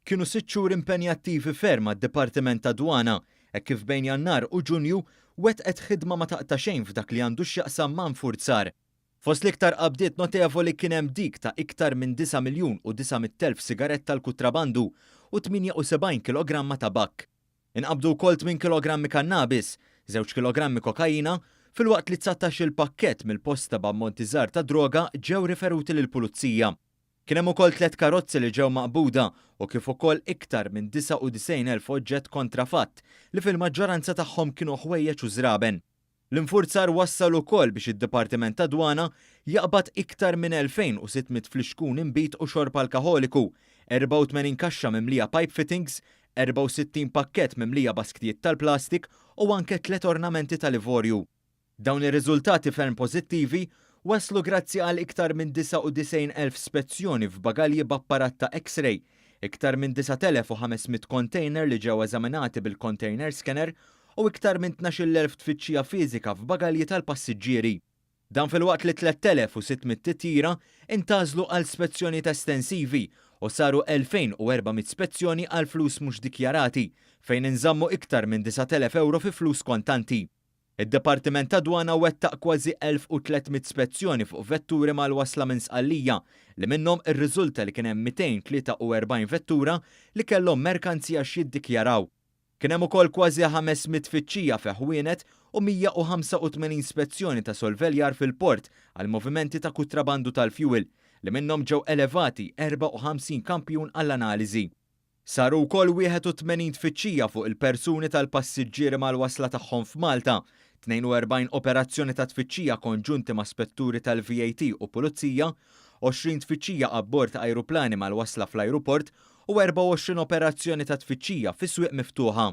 Kienu 6 xhur impenjattivi ferm għad-Dipartiment tad-Dwana, hekk kif bejn Jannar u Ġunju wettqet ħidma ma taqta' xejn f'dak li għandu x'jaqsam ma' nfurzar. Fost l-iktar qabdiet notevoli kien hemm dik ta' iktar minn 9 miljun u 900,000 sigaretta tal-kutrabandu u 78 kilogramma tabak. Inqabdu wkoll 8 kilogrammi kannabis, 2 kilogrammi kokaina, filwaqt li 19 il-pakkett mill-posta b'ammonti żgħar ta' droga ġew riferuti lill-pulizija. Kien hemm ukoll tliet karozzi li ġew maqbuda u kif ukoll iktar minn 99,000 oġġett kontrafatt li fil-maġġoranza tagħhom kienu ħwejjeġ u żraben. L-infurzar wassal ukoll biex id-Dipartiment tad-Dwana jaqbad iktar minn 2600 flixkun inbid u xorb alkoħoliku, 84 kaxxa mimlija pipe fittings, 64 pakkett mimlija basktijiet tal-plastik u anke tliet ornamenti tal-ivorju. Dawn ir-riżultati ferm pożittivi waslu grazzi għal iktar minn 99,000 spezzjoni f'bagalji b'apparat ta' X-ray, iktar minn 9,500 container li ġew eżaminati bil-container scanner u iktar minn 12,000 tfittxija fiżika f'bagalji tal-passiġġieri. Dan filwaqt li 3,600 titjira intgħażlu għal spezzjonijiet estensivi u saru 2,400 spezzjoni għal flus mhux dikjarati fejn inżammu iktar minn 9,000 euro fi flus kontanti. Id-Dipartiment tad-Dwana wettaq kważi 1,300 spezzjoni fuq vetturi mal-wasla minn Sqallija li minnhom irriżulta li kien hemm 243 vettura li kellhom merkanzija x'jiddikjaraw. Kien hemm ukoll kważi 500 tfittxija fi ħwienet u 185 spezzjoni ta' sorveljar fil-port għal movimenti ta' kutrabandu tal-fuel li minnhom ġew elevati 54 kampjun għall-analiżi. Saru wkoll 81 tfittxija fuq il-persuni tal-passiġġieri mal-wasla tagħhom f'Malta, 42 operazzjoni ta' tfittxija konġunti ma' spetturi tal-VAT u Pulizija, 20 tfittxija abbord ajruplani mal-wasla fl-ajruport u 24 operazzjoni ta' tfittxija fi swieq miftuħa.